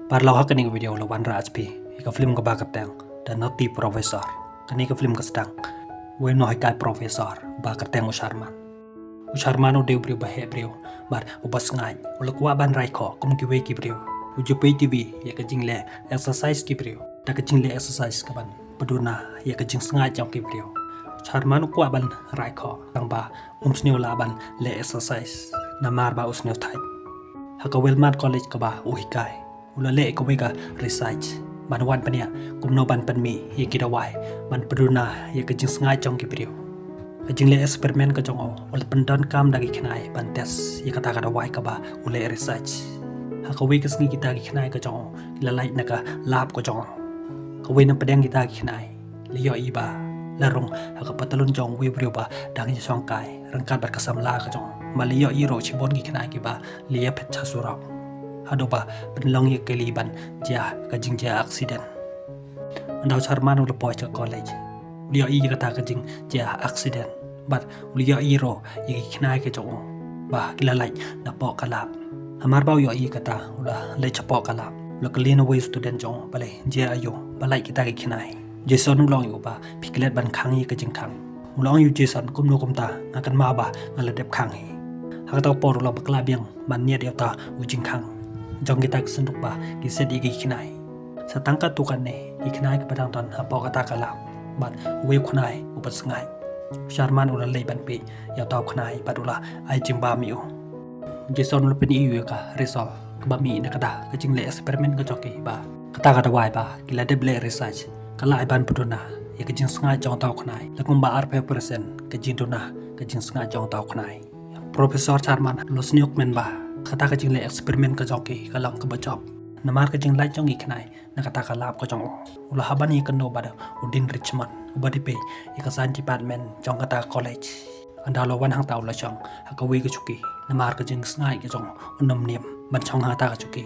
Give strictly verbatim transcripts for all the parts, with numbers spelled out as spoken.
Paralok, ha kane ka video la wanrah ïa phi ïa ka film kaba kyrteng The Naughty Professor. Kane ka film ka sdang uwei u nonghikai professor ba kyrteng u Sharman. U Sharman u dei u briew ba heh briew bad uba sngaid, u la kwah ban rai khoh kum kiwei ki briew. U ju peit TV ïa ka jingleh exercise ki briew, da ka jingleh exercise kaban pynduna ïa ka jingsngaid jong ki briew. U Sharman u kwah ban rai khoh tang ba um sniew lah ban leh exercise namar ba u sniew thait. Ha ka Wellman College kaba u hikai, u la leh kawei ka research ban wad bniah kumno ban pynmih ïa ki dawai ban pynduna ïa ka jingsngaid jong ki briew. Ka jingleh experiment ka jong u, u la pyndonkam da ki khnai ban test ïa kata ka dawai kaba u leh research. Ha kawei ka sngi kita ki khnai ka jong u ki la leit na ka lab ka jong u. Kawei na pdeng kita ki khnai la ïohi ba la rung ha ka patlun jong uwei u briew ba dang ïashongkai ryngkat bad ka samla ka jong u. Bad la ïohi ruh shibun ki khnai kiba la ïaphet sha surok haduh ba pynlong ïa kali ban jia ka jingjia accident. Ynda u Sharman u la poi sha college, u la ïohi ïa kata ka jingjia accident bad u la ïohi ruh ïa ki khnai ka jong u ba ki la leit napoh ka lab. Hamar ba u ïohi ïa kata, u la leit shapoh ka lab. U la kylli na uwei u student jong u ba la jia aïu ba leit kita ki khnai. Jason u la ong ïa u ba, phi klet ban khang ïa ka jingkhang. U la ong ïa u Jason, kumno kumta, nga kynmaw ba nga la dep khang hi. Ha kata ka por u la bakla biang ban ñiad ïa uta u jingkhang jong kita ki synduk ba ki set ïa ki khnai. Sa tang katto katne ki khnai kiba dang don hapoh kata ka lab bad uwei u khnai uba sngaid. U Sharman u la leit ban peit ïa uta u khnai bad u la ai jingbam ïa u. U Jason u la pyni ïa u ïa ka result kaba mih na kata ka jingleh experiment ka jong ki ba kata ka dawai ba ki la dep leh research ka lah ban pynduna ïa ka jingsngaid jong uta u khnai la kumba arphew percent ka jingduna ka jingsngaid jong uta u khnai. Professor Sharman u la sngewkmen ba kata ka jingleh experiment ka jong ki ka long kaba jop namar ka jinglait jong ki khnai na kata ka lab ka jong u. U la hap ban ïakynduh bad u Dean Richmond uba dei peit ïa ka science department jong kata ka college. Ynda u la wan hangta u la shong ha kawei ka shuki namar ka jingsngaid ka jong u um niam ban shong hangta ka shuki.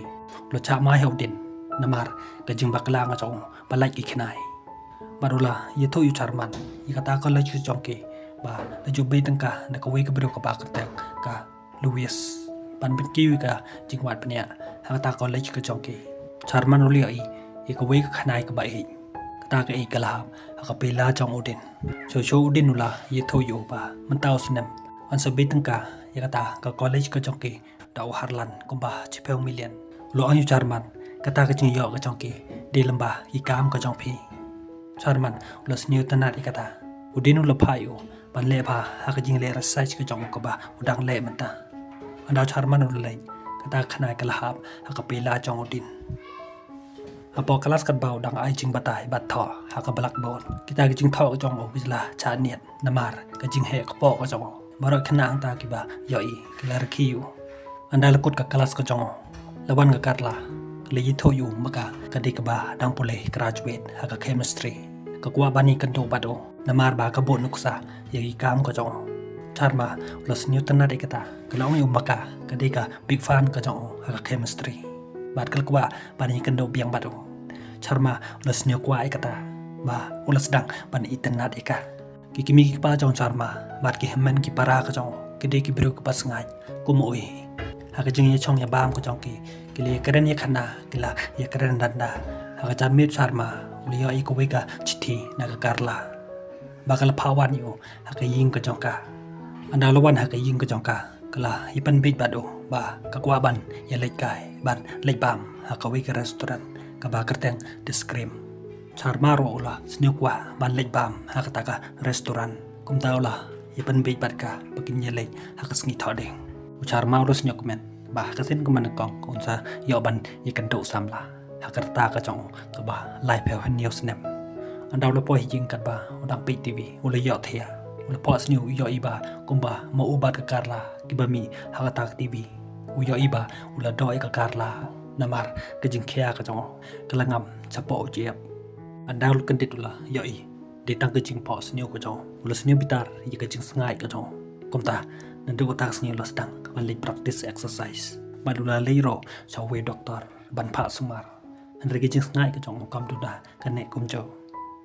U la shah mai ha u Dean namar ka jingbakla ka jong u ba lait ki khnai. Bad u la ïathuh ïa u Sharman ïa kata ka college ka jong ki ba la ju bei tyngka na kawei ka briew kaba kyrteng ka Lewis ban pynkiew ïa ka jingwad bniah ha kata ka college ka jong ki. U Sharman u la ïohi ïa kawei ka khnai kaba ïeit. Kata ka ïeit ka la hap ha ka pila jong u Dean. Shuh shuh u Dean u la ïathuh ïa u ba mynta u snem yn sa bei tyngka ïa kata ka college ka jong ki da u Harlan kumba shiphew million. U la ong ïa u Sharman, kata ka jingïoh ka jong ki dei lyngba ki kam ka jong phi. U Sharman u la sngewtynnat ïa kata. U Dean u la phah ïa u ban leh bha ha ka jingleh research ka jong u kaba u dang leh mynta. Ynda u Sharman u la leit, kata ka khnai ka la hap ha ka pila jong u Dean. Hapoh klas katba u dang ai jingbatai bad thoh ha ka blackboard, kita ki jingthoh ka jong u ki la shah ñiad namar ka jingheh kpoh ka jong u. Baroh ki khynnah hangta kiba ïohi ki la rkhie ïa u. Ynda la kut ka klas ka jong u, la wan ka Carla. La ïathuh ïa u ma ka, ka dei kaba dang pule graduate ha ka chemistry. Ka kwah ban ïakynduh bad u namar ba ka buh nuksa ïa ki kam ka jong u. U Sharma u la sngewtynnat ïa kata. Ka la ong ïa u ma ka, ka dei ka big fan ka jong u ha ka chemistry bad ka la kwah ban ïakynduh biang bad u. U Sharma u la sngewkwah ïa kata ba u la sdang ban itynnat ïa ka. Ki kmie ki kpa jong u Sharma bad ki hynmen ki para ka jong u ki dei ki briew kiba sngaid kum u hi. Ha ka jingïashong ïabam ka jong ki, ki la ïakren ïakhana, ki la ïakren danda. Ha ka janmiet u Sharma u la ïoh ïa kawei ka shithi na ka Carla ba ka la phah wan ïa u ha ka ïing ka jong ka. Ynda la wan ha ka ïing ka jong ka, ka la ïapynbeit bad u ba ka kwah ban ïaleit kai ban leit bam ha kawei ka restaurant kaba kyrteng The Scream. U Sharma ruh u la sngewkwah ban leit bam ha kata ka restaurant. Kumta u la ïapynbeit bad ka ba kin ïaleit ha ka sngi Thohdieng. U Sharma u la sngewkmen ba ha ka sien kaba nyngkong un sa ïoh ban ïakynduh samla ha ka rta ka jong u kaba laiphew hynñiew snem. Ynda u la poi ha ïing katba u dang peit TV, u la ïohthiah. U la phohsniew u ïohi ba kumba ma u bad ka Carla kiba mih ha kata ka TV. U ïohi ba u la doh ïa ka Carla namar ka jingkhia ka jong u ka la ngam shapoh u jaiëp. Ynda u la kyndit u la ïohi dei tang ka jingphohsniew ka jong u. U la sniew bitar ïa ka jingsngaid ka jong u. Kumta naduh kata ka sngi u la sdang ban leit practice exercise bad u la leit ruh sha uwei u doktor ban phah sumar. Hynrei ka jingsngaid ka jong u kam duna kane kumjuh.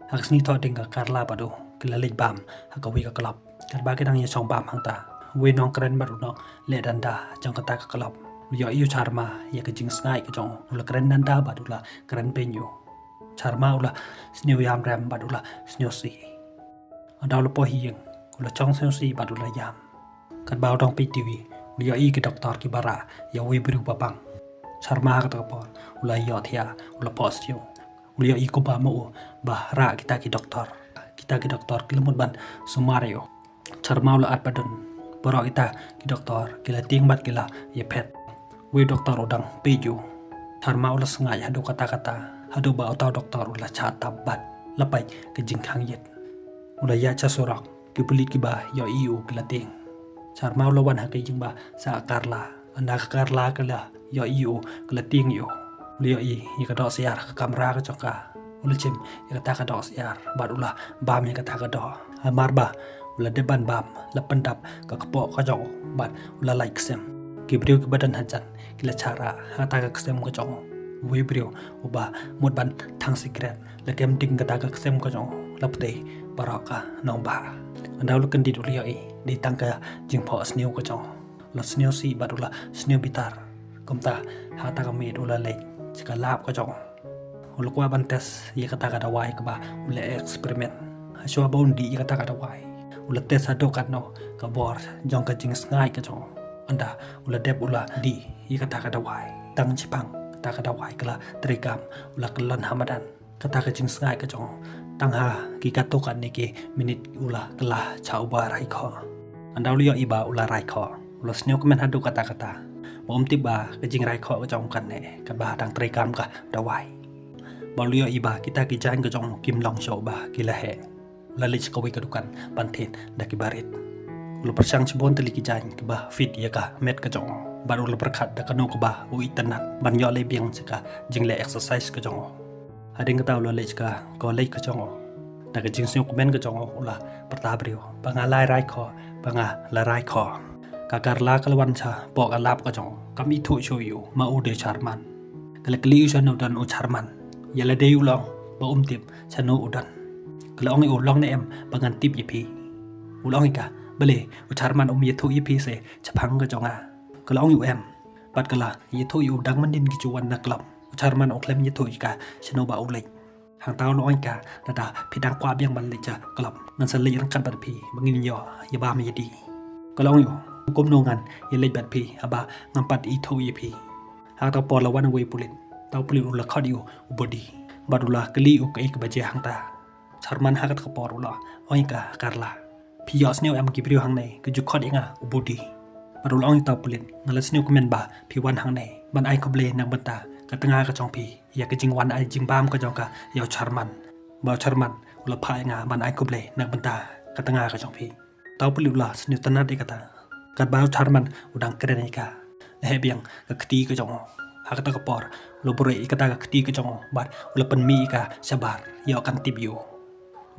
Ha ka sngi Thohdieng ka Carla bad u ki la leit bam ha kawei ka club. Katba ki dang ïashong bam hangta, uwei u nongkren bad u nongleh danda jong kata ka club u Ïohi u Sharma ïa ka jingsngaid ka jong u, u la kren danda bad u la kren beiñ ïa u. Sharma u la sniew ïam rem bad u la sniew sih. Haba u la poi ha ïing u la shong sniew sih bad u la ïam. Katba u dang peit T V u la ïohi ki doktor kiba rah ïa uwei u briew ba bang. Sharma ha kata ka por u la ïohthiah, u la phohsniew. U la ïohi kumba ma u ba rah kita ki doktor. Kita ki doktor ki la mut ban sumar ïa u. Sharma u la at ba don. Baroh kita ki doktor ki la tieng bad ki la ïaphet. Uwei u doktor u dang peit ïa u. Sharma u la sngaid haduh katta katta, haduh ba uta u doktor u la shah tap bad la pait ka jingkhang ïit. U la ïaid sha surok, ki pulit kiba ïohi ïa u ki la tieng. Sharma u la wan ha ka ïing ba sah Karla. Hynda ka Karla ka la ïohi ïa u ka la tieng ïa u. U la ïohi ïa ka doh syiar ha ka kamra ka jong ka. U la shim ïa kata ka doh syiar bad u la bam ïa kata ka doh. Hamar ba u la dep ban bam, la pyndap ka kpoh ka jong u bad u la lait ksem. Ki briew kiba don hajan ki la shah rah ha kata ka ksem ka jong u. Uwei u briew uba mut ban thang sikret la kem ding kata ka ksem ka jong u, la ptei baroh ka nongbah. Hynda u la kyndit u la ïohi dei tang ka jingphohsniew ka jong u. U la sniew sih bad u la sniew bitar. Kumta ha kata ka miet u la leit sha ka lab ka jong u. U la kwah ban test ïa kata ka dawai kaba u la experiment. Hashwa ba un dih ïa kata ka dawai u la test haduh katno ka bor jong ka jingsngaid ka jong u. Hynda u la dep u la dih ïa kata ka dawai, tang shiphang kata ka dawai ka la treikam, u la kyllon ha madan. Kata ka jingsngaid ka jong u, tang ha ki katto katne ki minit u la kylla sha uba raikhoh. Hynda u la ïohi ba u la raikhoh u la sniew kmen haduh katta katta. Ba um tip ba ka jingrai khoh ka jong u kan neh katba dang treikam ka dawai. Ba u la ïohi ba kita ki jaiñ ka jong u kim long shuh ba ki la heh. U la leit sha kawei ka dukan ban thied da ki barit. U la pyrshang shibun tylli ki jaiñ kiba fit ïa ka met ka jong u. Bad u la pyrkhat da kano kaba u itynnad ban ïoh leh biang sha ka jingleh exercise ka jong u. Hadien kata u la leit sha ka college ka jong u. Da ka jingsngewkmen ka jong u u la pyrta briew ba nga la rai khoh, ba nga la rai khoh. Ka Karla ka la wan shapoh ka lab ka jong u, kam ithuh shuh ïa u ma u dei u Sharman. Ka la kylli u shano don u Sharman. Ïa lade u la ong ba um tip shano u don. Ka la ong ïa u long ne em ba ngan tip ïa phi. U la ong ïa ka, balei u Sharman um ïathuh ïa phi seh shaphang ka jong nga. Ka la ong ïa u em. Bad ka la ïathuh ïa u dang mynnin ki ju wan na club. U Sharman u khlem ïathuh ïa ka shano ba u leit. Hangta u la ong ïa ka, lada phi dang kwah biang ban leit sha club, ngan sa leit ryngkat bad phi ba ngin ïoh ïa bam ïa dih. Ka la ong ïa u, kumno ngan ïaleit bad phi haba ngam pat ithuh ïa phi. Ha kata ka por la wan uwei u pulit. Uta u pulit u la khot ïa u u Bodi bad u la kylli ïa u kaei kaba jia hangta. Sharman ha kata ka por u la ong ïa ka Karla, phi ïohsngew em ki briew hangne ki ju khot ïa nga u Bodi. Bad u la ong ïa uta u pulit, nga la sngewkmen ba phi wan hangne ban ai khublei na ka bynta ka tnga ka jong phi ïa ka jingwan ai jingbam ka jong ka ïa u Sharman. Ba u Sharman u la phah ïa nga ban ai khublei na ka bynta ka tnga ka jong phi. Uta u pulit u la sngewtynnad ïa kata. Katba u Sharman u dang kren ïa ka, la heh biang ka kti ka jong u. Ha kata ka por u la buhrieh ïa kata ka kti ka jong u bad u la pynmih ïa ka shabar, ïoh kan tip ïa u.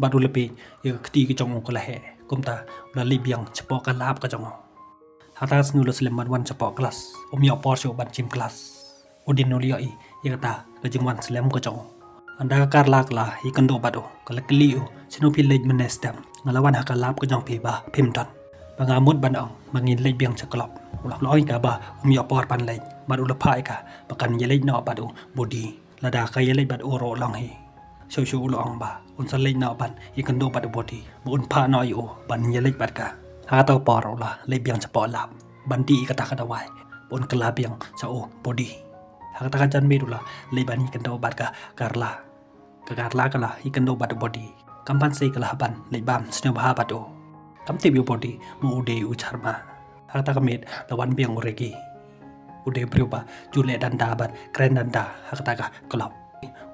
Bad u la peit ïa ka kti ka jong u ka la heh. Kumta u la leit biang shapoh ka lab ka jong u. Hata ka sngi u la slem ban wan shapoh klas. Um ïoh por shuh ban shim klas. U dien u la ïohi ïa kata ka jingwan slem ka jong u. Hynda ka Karla ka la ïakynduh bad u, ka la kylli u, shano phi leit mynne step? Nga la wan ha ka lab ka jong phi ba phim don. Ba nga mut ban ong ba ngin leit biang sha club. U la ong ïa ka ba um ïoh por ban leit bad u la phah ïa ka ba kan ïaleit noh bad u Bodi. Lada ka ïaleit bad u ruh long hi. Shuh shuh u la ong ba un sa leit noh ban ïakynduh bad u Bodi ba un phah noh ïa u ban ïaleit bad ka. Ha kata ka por u la leit biang shapoh lab ban dih ïa kata ka dawai ba un kylla biang sha u Bodi. Ha kata ka janmiet u la leit ban ïakynduh bad ka Karla. Ka Karla ka la ïakynduh bad u Bodi. Kam banse ka la ban leit bam sngewbha bad u. Kam tip ïa u Bodi ma u dei u Sharma. Ha kata ka miet la wan biang u Regi. U dei u briew ba ju leh danda bad kren danda ha kata ka club.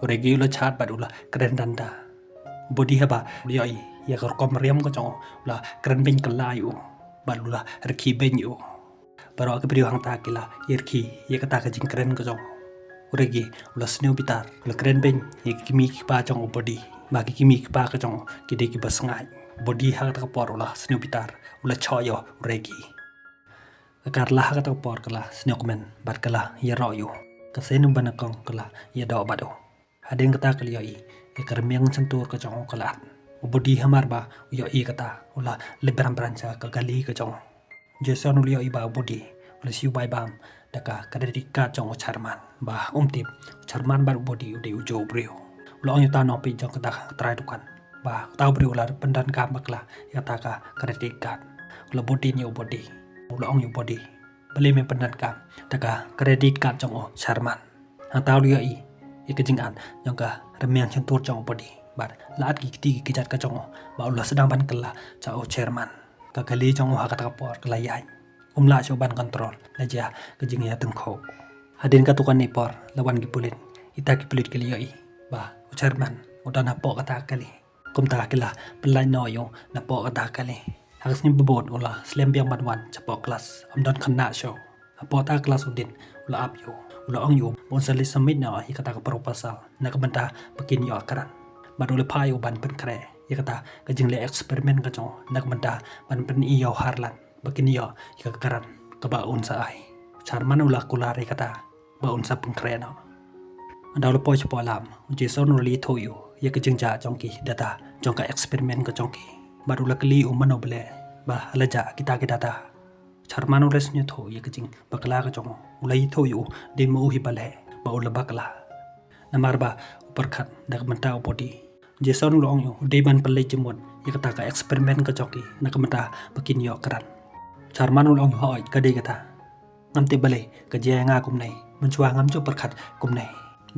U Regi u la shad bad u la kren danda. U Bodi haba u la ïohi ïa ka rukom riam ka jong u, u la kren beiñ kylla ïa u bad u la rkhie beiñ ïa u. Baroh ki briew hangta ki la ïarkhie ïa kata ka jingkren ka jong u. U Regi u la sngewbitar, u la kren beiñ ïa ki kmie ki kpa jong u Bodi ba ki kmie ki kpa ka jong u ki dei kiba sngaid. U Bodi ha kata ka por u la sngewbitar, u la shoh ïa u Regi. Ka Karla ha kata ka por ka la sngewkmen bad ka la ïaroh ïa u. Ka Senu ba nyngkong ka la ïadoh bad u. Hadien kata ka la ïohi ïa ka rmiang shyntur ka jong u ka la at. U Bodi hamar ba u ïohi kata u la leit bran bran sha ka kali ka jong u. Jason u la ïohi ba u Bodi u la siew bai bam da ka credit card jong u Sharman. Ba um tip u Sharman bad u Bodi u dei u juh briew. U la ong ïa uta u nongpeit jong kata ka trai dukan ba uta u briew u la pyndonkam bakla ïa kata ka credit card. U la bud dien ïa u Bodi. U la ong ïa u Bodi, balei me pyndonkam da ka credit card jong u Sharman? Hangta u la ïohi ïa ka jingat jong ka rmiang shyntur jong u Bodi bad la at ki kti ki kjat ka jong u ba u la sdang ban kylla sha u Sharman. Ka kali jong u ha kata ka por ka la ïaid. Um lah shuh ban control la jia ka jingïatyngkhuh. Hadien katto katne por la wan ki pulit. Ita ki pulit ki la ïohi ba u Sharman u don hapoh kata ka kali. Kumta ki la pynlait noh ïa u napoh kata ka kali. Ha ka sngi ba bud u la slem biang ban wan shapoh klas. Ym don khynnah shuh. Hapoh kata ka klas u dien u la ap ïa u. U la ong ïa u ba un sa leit submit noh ïa kata ka proposal na ka bynta ba kin ïoh kren. Bad u la phah ïa u ban pynkhreh ïa kata ka jingleh experiment ka jong u na ka bynta ban pyni ïa u Harlan ba kin ïoh ïa ka kren kaba un sa ai. Sharman u la kular ïa kata ba un sa pynkhreh noh. Haba u la poi shapoh lam, u Jason u la ïathuh ïa u ïa ka jingjia jong ki data jong ka experiment ka jong ki. Bad u la kylli u mano ba leh ba la jah kita ki data. Sharman u la sngewthuh ïa ka jingbakla ka jong u. U la ïathuh ïa u dei ma u hi ba leh ba u la bakla. Namar ba u pyrkhat da ka bynta u Bodi. Jason u la ong ïa u dei ban pynleit jingmut ïa kata ka experiment ka jong ki na ka bynta ba kin ïoh kren. Sharman u la ong ïa u hooid ka dei kata. Ngam tip balei ka jia ïa nga kumne. Mynshuwa ngam ju pyrkhat kumne.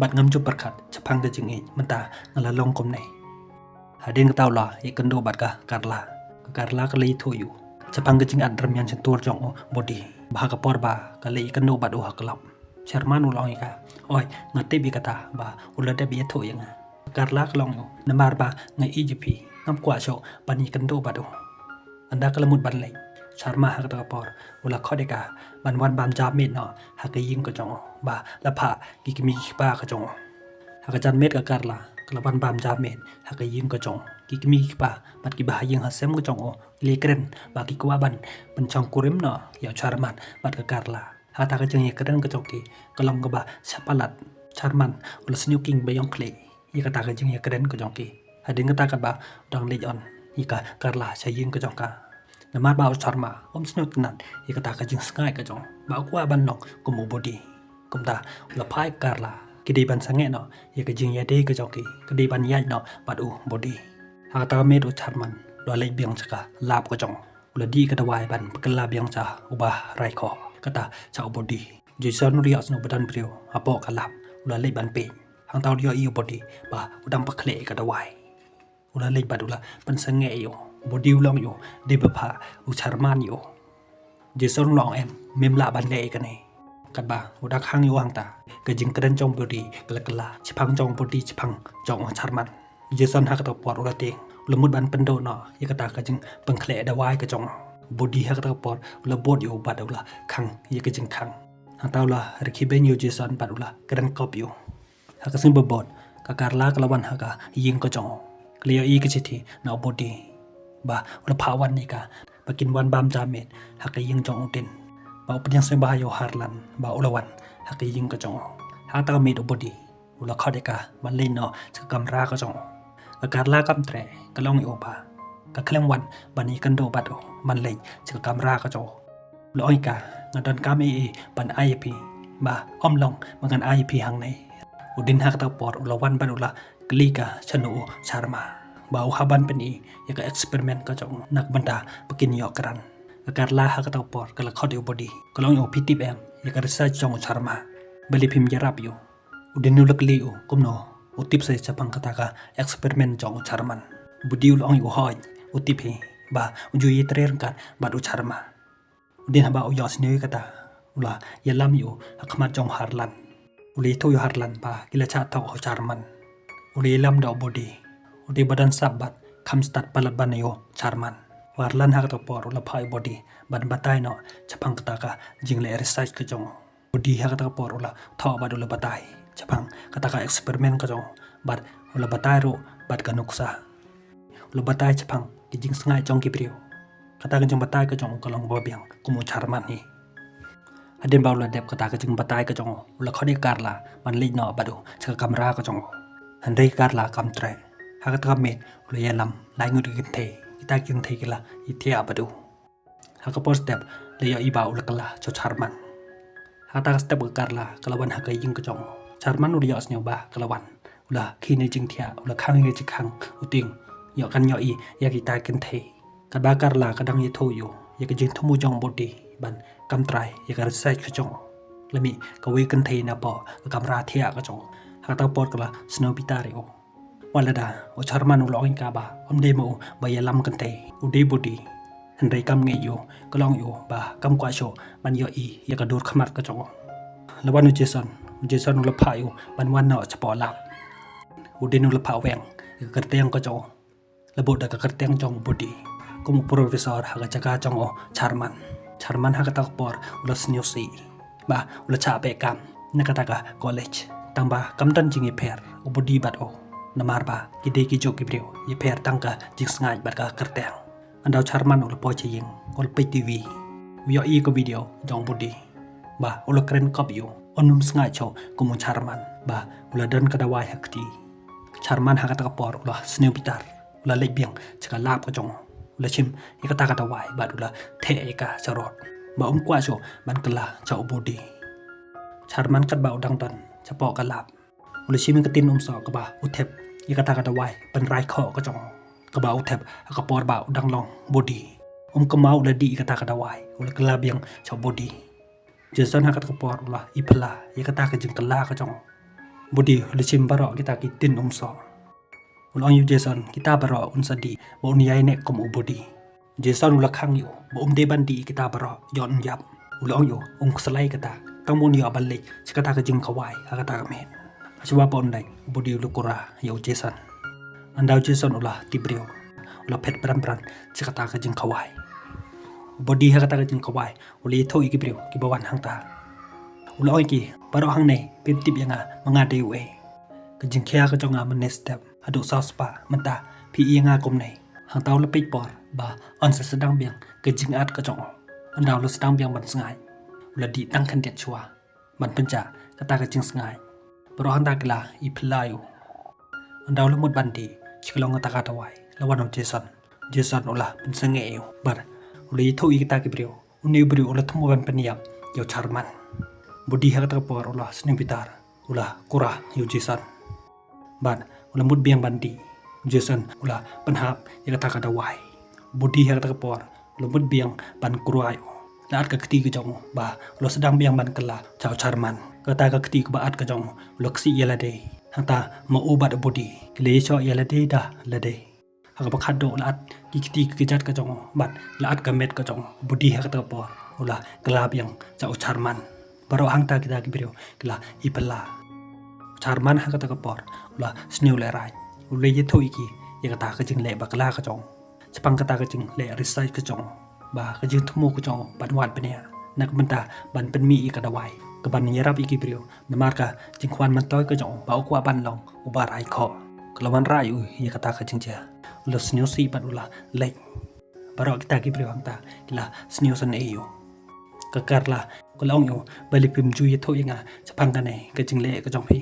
Bad ngam ju pyrkhat shaphang ka jingïeit mynta nga la long kumne. Hadien kata u la ïakynduh bad ka Carla. Ka Carla ka la ïathuh ïa u shaphang ka jingat rmiang shyntur jong u Bodi. Ba ha ka por ba ka la ïakynduh bad u ha club, Sharman u la ong ïa ka, oi, nga tip ïa kata ba u la dep ïathuh ïa nga. Ka Carla ka la ong ïa u, namar ba nga ïeit ïa phi, ngam kwah shuh ban ïakynduh bad u. Haba ka la mut ban leit, Sharman ha kata ka por u la khot ïa ka ban wan bam ja miet noh ha ka ïing ka jong u ba la phah ki kmie ki kpa ka jong u. Ha ka janmiet ka Carla ka la wan bam ja miet ha ka ïing ka jong u. Ki kmie ki kpa bad kiba ha ïing ha sem ka jong u ki la kren ba ki kwah ban pynshongkurim noh ïa u Sharman bad ka Carla. Hata ka jingïakren ka jong ki ka long kaba shah palat. Sharman u la sniew khing ba ïong khlieh ïa kata ka jingïakren ka jong ki. Hadien kata katba u dang leit on ïa ka Carla sha ïing ka jong ka. Namar ba u Sharman um sniew tynnat ïa kata ka jingsngaid ka jong u ba u kwah ban long kum u Bodi. Kumta u la phah ïa ka Carla ki dei ban sangeh noh ïa ka jingïadei ka jong ki, ki dei ban ïaid noh bad u Bodi. Ha kata ka miet u Sharman u la leit biang sha ka lab ka jong u. U la dih ka dawai ban pynkylla biang sha u Bah Raikhoh, kata sha u Bodi. Jason u la ïohsngew ba don briew hapoh ka lab, u la leit ban peit. Hangta u la ïohi ïa u Bodi ba u dang pynkhleh ïa ka dawai. U la leit bad u la pynsangeh ïa u. U Bodi u la ong ïa u dei ba phah u Sharman ïa u. Jason u la ong em, mem lah ban leh ïa kane. Katba u dang khang ïa u hangta, ka jingkren jong u Bodi ka la kylla shaphang jong u Bodi shaphang jong u Sharman. Jason ha kata ka por u la tieng, u la mut ban pynduh noh ïa kata ka jingpynkhleh dawai ka jong u. U Bodi ha kata ka por u la bud ïa u bad u la khang ïa ka jingkhang. Hangta u la rkhie beiñ ïa u Jason bad u la kren kop ïa u. Ha ka sngi ba bud ka Carla ka la wan ha ka ïing ka jong u. Ka la ïohi ka shithi na u Bodi ba u la phah wan ïa ka ba kin wan bam ja miet ha ka ïing jong u dien. Ba u pdiang sngewbha ïa u Harlan ba u la wan ha ka ïing ka jong u. Ha kata ka miet u Bodi u la khot ïa ka ban leit noh sha ka kamra ka jong u. Ka Carla kam treh, ka la ong ïa u ba ka khlem wan ban ïakynduh bad u ban leit sha ka kamra ka jong u. U la ong ïa ka, nga donkam ei ei ban ai ïa phi, ba ym long ba ngan ai ïa phi hangne. U dien ha kata ka por u la wan bad u la kylli ka shano u Sharman ba u hap ban pyni ïa ka experiment ka jong u na ka bynta ba kin ïoh kren. Ka Carla ha kata ka por ka la khot ïa u Bodi, ka la ong ïa u, phi tip em ïa ka research jong u Sharman? Balei phim ïarap ïa u? U dien u la kylli ïa u kumno u tip sa shaphang kata ka experiment jong u Sharman. U Bodi u la ong ïa u, hooid, u tip hi ba u ju ïatrei ryngkat bad u Sharman. U dien haba u ïohsngew ïa kata u la ïalam ïa u ha khmat jong u Harlan. U la ïathuh ïa u Harlan ba ki la shah thoh ha u Sharman. U la ïalam da u Bodi. U dei ba don sap bad kham stad palat ban ïa u Sharman. U Harlan ha kata ka por u la phah ïa u Bodi ban batai noh shaphang kata ka jingleh research ka jong u. U Bodi ha kata ka por u la thoh bad u la batai shaphang kata ka experiment ka jong u bad u la batai ruh bad ka nuksa. U la batai shaphang ki jingsngaid jong ki briew. Kata ka jingbatai ka jong u ka long ba biang kum u Sharman hi. Hadien ba u la dep kata ka jingbatai ka jong u, u la khot ïa ka Carla ban leit noh bad u sha ka kamra ka jong u. Hynrei ka Carla kam treh. Ha kata ka miet u la ïalam lai ngut ki kynthei. Kita ki kynthei ki la ïathiah bad u. Ha ka por step la ïohi ba u la kylla sha u Sharman. Kata ka step ka Carla ka la wan ha ka ïing ka jong u. Charman u la ïohsngew ba ka la wan. U la khie na jingthiah, u la khang ïa ka jingkhang, u tieng, ïoh kan ïohi ïa kita ki kynthei. Katba Carla ka dang ïathuh ïa u ïa ka jingthmu jong u Budi ban kam trai ïa ka research ka jong u, la mih kawei ka kynthei napoh ka kamra thiah ka jong u. Ha kata ka por ka la sngew bitar ïa u. Wat lada u Charman u la ong ïa ka ba ym dei ma u ba ïalam kynthei, u dei u Budi. Hynrei kam ngeit ïa u, ka la ong ïa u ba kam kwah shuh ban ïohi ïa ka dur khmat ka jong u. La wan u Jason, u Jason u la phah ïa u ban wan noh shapoh lab. U Dean u la phah weng ïa ka kyrteng ka jong u, la buh da ka kyrteng jong u Budi kum u professor ha ka jaka jong u Charman. Charman ha kata ka por u la sngewsih ba u la shah peit kam na kata ka college, tangba kam don jingïapher u Budi bad u, namar ba ki dei kijuh ki briew, ïapher tang ka jingsngaid bad ka kyrteng. Ynda u Charman u la poi sha ïing, u la peit TV, u ïohi ka video jong u Budi ba u la kren kop ïa u, un ym sngaid shuh kum u Charman ba u la don ka dawai ha kti. Charman ha kata ka por u la sngewbitar, u la leit biang sha ka lab ka jong u, u la shim ïa kata ka dawai bad u la theh ïa ka sha rud ba um kwah shuh ban kylla sha u Budi. Charman katba u dang don shapoh ka lab, u la shim ïa ka tin umsoh kaba u thep ïa kata ka dawai pynrai khoh ka jong u, kaba u thep ha ka por ba u dang long u Budi. Um kynmaw u la dih ïa kata ka dawai, u la kylla biang sha u Budi. Jason ha kata ka por u la ïaphylla ïa kata ka jingkylla ka jong u. U Budi u la shim baroh kita ki tin umsoh. U la ong ïa u Jason kita baroh un sa dih ba un ïai neh kum u Budi. U Jason u la khang ïa u ba um dei ban dih ïa kita baroh, ïoh un ïap. U la ong ïa u um khuslai kata, tang ba un ïoh ban leit sha kata ka jingkhawai ha kata ka miet. Hashwa ba un leit, u Budi u la kura ïa u Jason. Ynda u Jason u la tip briew, u la phet bran bran sha kata ka jingkhawai. U Budi ha kata ka jingkhawai u la ïathuh ïa ki briew kiba wan hangta. U la ong ïa ki, baroh hangne phim tip ïa nga ma nga dei uei. Ka jingkhia ka jong nga mynne step haduh saw spah, mynta phi ïa nga kumne. Hangta u la peit por ba yn sa sdang biang ka jingad ka jong u. Ynda u la sdang biang ban sngaid, u la dih tang khyndiat shuwa ban pynjah kata ka jingsngaid. Baroh hangta ki la ïaphylla ïa u. Ynda u la mut ban dih, sha ka long kata ka dawai, la wan u Jason. Jason u la pynsangeh ïa u bad u la ïathuh ïa kita ki briew, une u briew u la thmu ban pynïap ïa u Charman. U Budi ha kata ka por u la sngewbitar, u la kura ïa u Jason bad u la mut biang ban dih. U Jason u la pynhap ïa kata ka dawai. U Budi ha kata ka por u la mut biang ban kura ïa u. La at ka kti ka jong u ba u la sdang biang ban kylla sha u Charman. Kata ka kti kaba at ka jong u u la ksih ïa lade. Hangta ma u bad u Budi ki la ïashoh ïa lade da lade. Ha kaba khatduh la at ki kti ki kjat ka jong u bad la at ka met ka jong u. U Budi ha kata ka por u la kylla biang sha u Charman. Baroh hangta kita ki briew ki la ïaphylla. U Charman ha kata ka por u la sniew lehrain, u la ïathuh ïa ki ïa kata ka jingleh bakla ka jong u. Shaphang kata ka jingleh research ka jong u, ba ka jingthmu ka jong u ban wad bniah na ka bynta ban pynmih ïa ka dawai kaban ïarap ïa ki briew, namar ka jingkwah myntoi ka jong u ba u kwah ban long uba rai khoh. Ka la wanrah ïa u ïa kata ka jingjia. U la sngewsih bad u la leit. Baroh kita ki briew hangta ki la sngewsih ïa u. Ka Carla ka la ong ïa u, balei phim ju ïathuh ïa nga shaphang kane ka jingleh ka jong phi?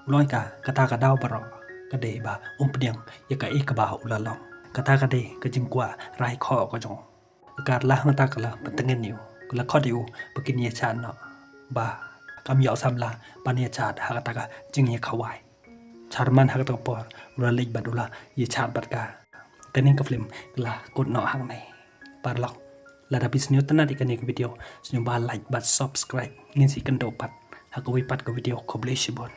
U la ong ïa ka, kata ka daw baroh ka dei ba um pdiang ïa kaei kaba u la long. Kata ka dei ka jingkwah rai khoh ka jong u. Ka Carla hangta ka la pyntngen ïa u, ka la khot ïa u ba kin ïa chat noh, ba kam ïoh samla ban ïa chat ha kata ka jingïakhawai. Charman ha kata ka por u la leit bad u la ïa chat bad ka. Kane ka film ka la kut noh hangne. Paralok, lada phi sngewtynnat ïa kane ka video, sngewbha like bad subscribe. Ngin sa ïakynduh pat ha kawei pat ka video. Khublei shibun.